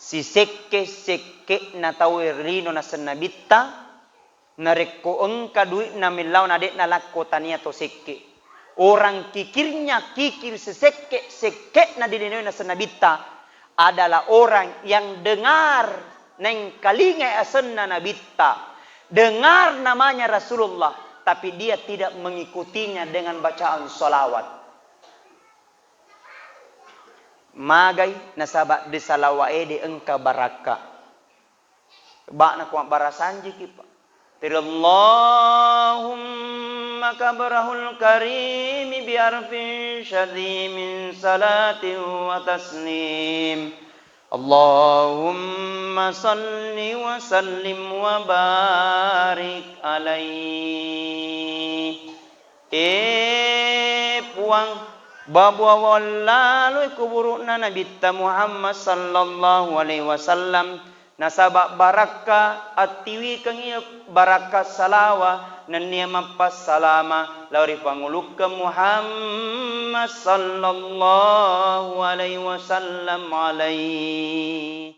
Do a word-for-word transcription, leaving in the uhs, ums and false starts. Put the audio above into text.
Sisekke-sekke'na tauwe ri lino naseng Nabitta, narekko engka dui'na mellao na de'na lakko tania to sekke. Orang kikirnya kikir sisekke-sekke'na di linoe naseng Nabitta adalah orang yang dengar, naengkalingai asenna Nabitta, dengar namanya Rasulullah, tapi dia tidak mengikutinya dengan bacaan salawat. Magai nasaba de salawat ede engka barakka. Ba'na ko mabbarasanjiki, Pak. Tiri Allahumma kabrahul karimi bi arfin syadzi min salatin wa taslim. Allahumma salli wa sallim wa barik alaihi. E Puang, babuawang laloi kuburu'na Nabitta Muhammad sallallahu alaihi wasallam, nasaba barakka attiwikeng iya barakka salawa nennia mappassalama lao ri pangulukkeng Muhammad sallallahu alaihi wasallam alaihi.